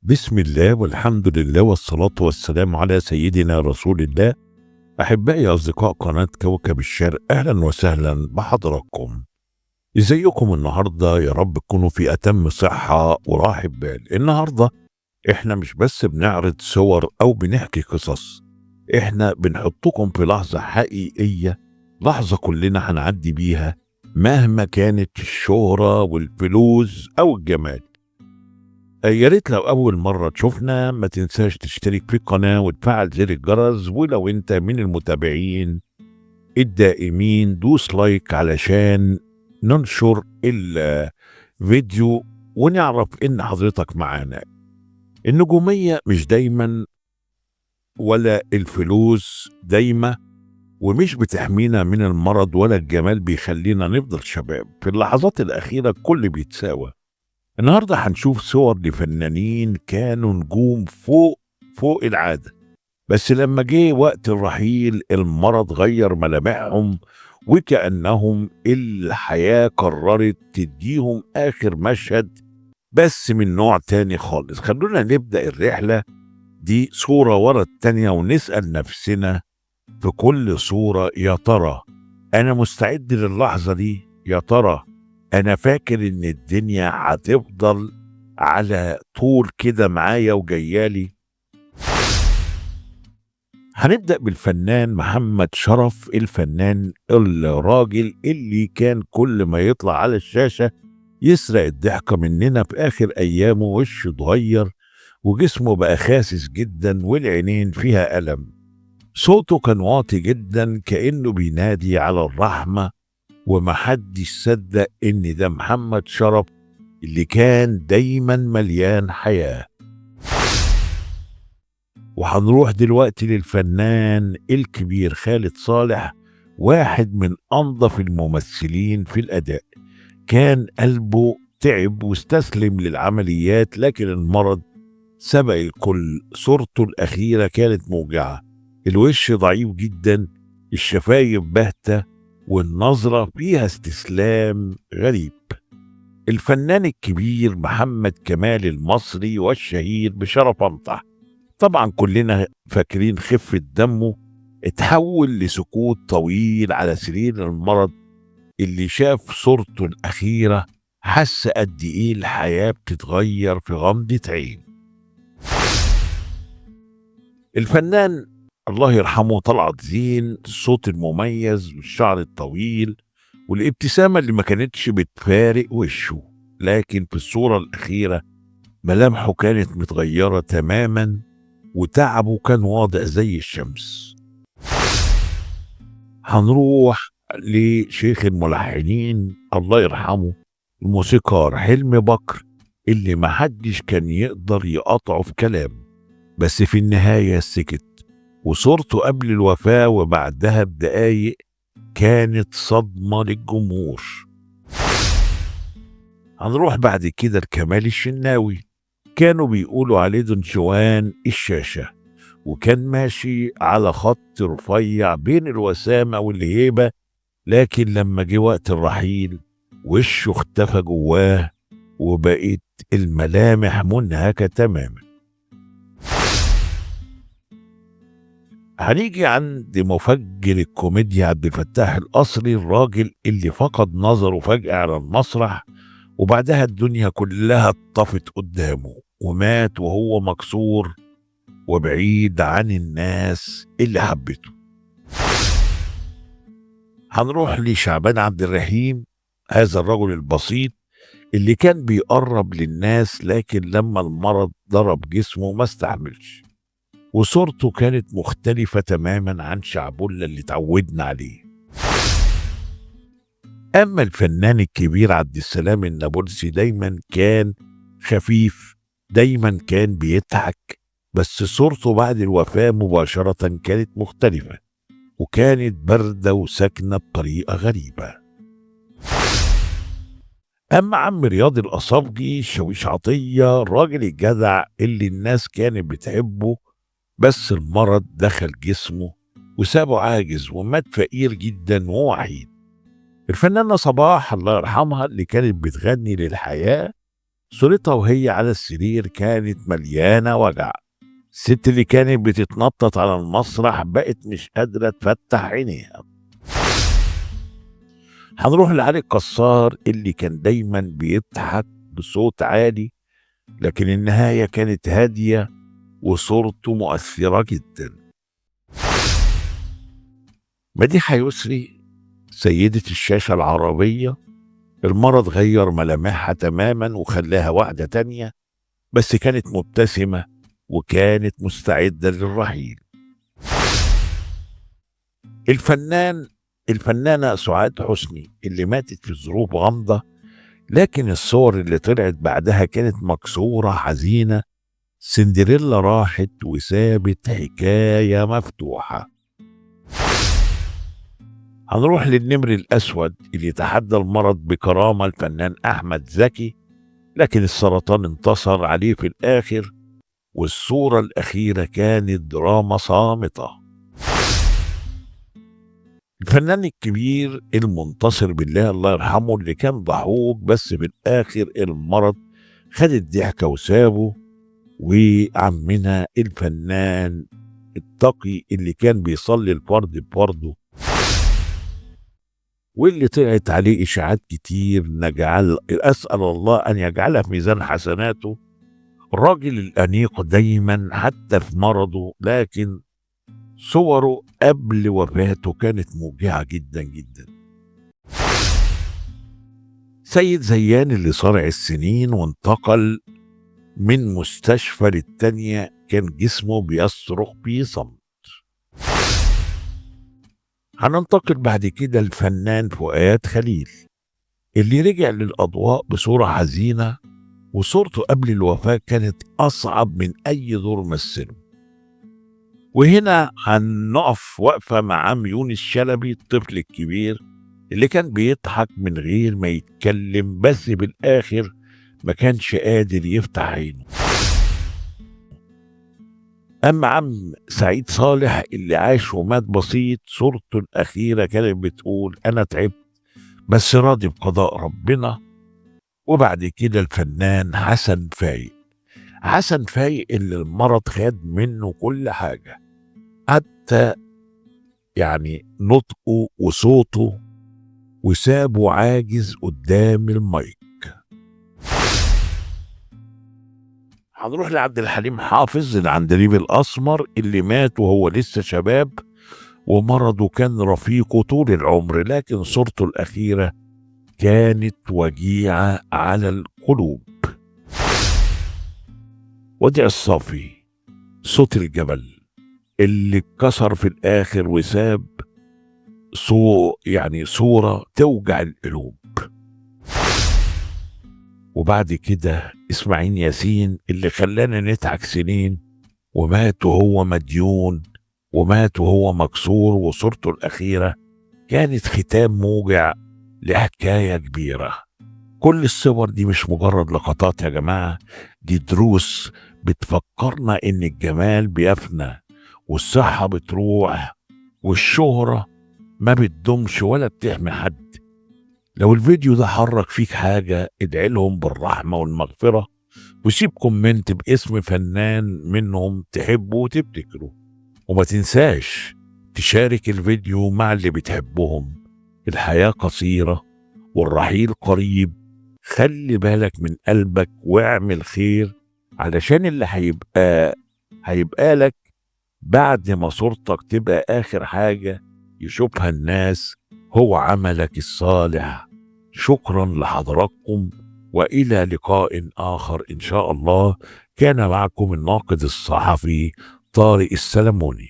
بسم الله والحمد لله والصلاة والسلام على سيدنا رسول الله. أحبائي أصدقاء قناة كوكب الشرق، أهلا وسهلا بحضراتكم. ازيكم النهاردة؟ يا رب تكونوا في أتم صحة وراحة بال. النهاردة احنا مش بس بنعرض صور أو بنحكي قصص، احنا بنحطكم في لحظة حقيقية، لحظة كلنا هنعدي بيها مهما كانت الشهرة والفلوس أو الجمال. يا ريت لو أول مرة تشوفنا ما تنساش تشترك في القناة وتفعل زر الجرس، ولو أنت من المتابعين الدائمين دوس like علشان ننشر الفيديو ونعرف إن حضرتك معانا. النجومية مش دايما ولا الفلوس دايما، ومش بتحمينا من المرض، ولا الجمال بيخلينا نفضل شباب. في اللحظات الأخيرة الكل بيتساوى. النهاردة هنشوف صور لفنانين كانوا نجوم فوق فوق العادة، بس لما جه وقت الرحيل المرض غير ملامحهم، وكأنهم الحياة قررت تديهم آخر مشهد بس من نوع تاني خالص. خلونا نبدأ الرحلة دي صورة ورا التانية ونسأل نفسنا في كل صورة: يا ترى أنا مستعد للحظة دي؟ يا ترى أنا فاكر إن الدنيا هتفضل على طول كده معايا وجايالي؟ هنبدأ بالفنان محمد شرف، الفنان الراجل اللي كان كل ما يطلع على الشاشة يسرق الضحكة مننا. في آخر أيامه وشه اتغير وجسمه بقى خاسس جدا والعينين فيها ألم. صوته كان واطي جدا كأنه بينادي على الرحمة، ومحدش صدق إن ده محمد شرف اللي كان دايما مليان حياة. وهنروح دلوقتي للفنان الكبير خالد صالح، واحد من أنظف الممثلين في الأداء. كان قلبه تعب واستسلم للعمليات، لكن المرض سبق الكل. صورته الأخيرة كانت موجعة، الوش ضعيف جدا، الشفايف باهتة، والنظرة فيها استسلام غريب. الفنان الكبير محمد كمال المصري والشهير بشرف أنطح، طبعا كلنا فاكرين خفة دمه، اتحول لسكوت طويل على سرير المرض. اللي شاف صورته الأخيرة حس قد إيه الحياة بتتغير في غمضة عين. الفنان الله يرحمه طلعت زين، الصوت المميز والشعر الطويل والابتسامة اللي ما كانتش بتفارق وشه، لكن في الصورة الأخيرة ملامحه كانت متغيرة تماما وتعبه كان واضح زي الشمس. هنروح لشيخ الملحنين الله يرحمه الموسيقار حلمي بكر، اللي محدش كان يقدر يقاطعه في كلامه، بس في النهاية سكت، وصورته قبل الوفاة وبعدها بدقايق كانت صدمة للجمهور. هنروح بعد كده لكمال الشناوي، كانوا بيقولوا عليه دون جوان الشاشة، وكان ماشي على خط رفيع بين الوسامة والهيبة، لكن لما جه وقت الرحيل وشه اختفى جواه وبقت الملامح منهكة تماما. هنيجي عند مفجر الكوميديا عبد الفتاح القصري، الراجل اللي فقد نظره فجأة على المسرح، وبعدها الدنيا كلها اتطفت قدامه ومات وهو مكسور وبعيد عن الناس اللي حبته. هنروح لشعبان عبد الرحيم، هذا الرجل البسيط اللي كان بيقرب للناس، لكن لما المرض ضرب جسمه ما استحملش، وصورته كانت مختلفة تماما عن شعبولة اللي تعودنا عليه. أما الفنان الكبير عبد السلام النابلسي دايما كان خفيف، دايما كان بيضحك، بس صورته بعد الوفاة مباشرة كانت مختلفة، وكانت باردة وساكنة بطريقة غريبة. أما عم رياض القصبجي شاويش عطية، الراجل الجدع اللي الناس كانت بتحبه، بس المرض دخل جسمه وسابه عاجز ومات فقير جدا ووحيد. الفنانة صباح الله يرحمها اللي كانت بتغني للحياة صورتها وهي على السرير كانت مليانة وجع. الست اللي كانت بتتنطط على المسرح بقت مش قادرة تفتح عينيها. هنروح لعلي الكسار اللي كان دايما بيضحك بصوت عالي، لكن النهاية كانت هادية وصورته مؤثرة جدا. مديحة يسري سيدة الشاشة العربية، المرض غير ملامحها تماما وخلاها واحدة تانية، بس كانت مبتسمة وكانت مستعدة للرحيل. الفنانة سعاد حسني اللي ماتت في ظروف غامضة، لكن الصور اللي طلعت بعدها كانت مكسورة حزينة. سندريلا راحت وسابت حكاية مفتوحة. هنروح للنمر الأسود اللي تحدى المرض بكرامة، الفنان أحمد زكي، لكن السرطان انتصر عليه في الآخر، والصورة الأخيرة كانت دراما صامتة. الفنان الكبير المنتصر بالله الله يرحمه، اللي كان ضحوك بس في الآخر المرض خد الضحكة وسابه. وعمنا الفنان التقي اللي كان بيصلي الفرد بفرده، واللي طلعت عليه إشاعات كتير، أسأل الله أن يجعلها في ميزان حسناته. الراجل الأنيق دايما حتى في مرضه، لكن صوره قبل وفاته كانت موجعة جدا جدا. سيد زيان اللي صارع السنين وانتقل من مستشفى للتانية، كان جسمه بيصرخ بصمت. هننتقل بعد كده الفنان فؤاد خليل اللي رجع للأضواء بصورة حزينة، وصورته قبل الوفاة كانت أصعب من أي دور مثله. وهنا هنقف وقفة مع عم يونس شلبي الطفل الكبير اللي كان بيضحك من غير ما يتكلم، بس بالآخر ما كانش قادر يفتح عينه. أما عم سعيد صالح اللي عاش ومات بسيط، صورته الأخيرة كانت بتقول أنا تعبت بس راضي بقضاء ربنا. وبعد كده الفنان حسن فايق، حسن فايق اللي المرض خد منه كل حاجة، حتى يعني نطقه وصوته، وسابه عاجز قدام المايك. هنروح لعبد الحليم حافظ العندليب الأسمر اللي مات وهو لسه شباب، ومرضه كان رفيقه طول العمر، لكن صورته الأخيرة كانت وجيعة على القلوب. وديع الصافي صوت الجبل اللي اتكسر في الآخر وساب صورة توجع القلوب. وبعد كده إسماعيل ياسين اللي خلانا نضحك سنين، ومات وهو مديون، ومات وهو مكسور، وصورته الأخيرة كانت ختام موجع لحكاية كبيرة. كل الصور دي مش مجرد لقطات يا جماعة، دي دروس بتفكرنا إن الجمال بيفنى، والصحة بتروح، والشهرة ما بتدومش ولا بتحمي حد. لو الفيديو ده حرك فيك حاجة، ادعي لهم بالرحمة والمغفرة، وسيب comment باسم فنان منهم تحبه وتفتكره، وما تنساش تشارك الفيديو مع اللي بتحبهم. الحياة قصيرة والرحيل قريب، خلي بالك من قلبك واعمل خير، علشان اللي هيبقى لك بعد ما صورتك تبقى آخر حاجة يشوفها الناس هو عملك الصالح. شكرا لحضراتكم، وإلى لقاء آخر إن شاء الله. كان معكم الناقد الصحفي طارق السلموني.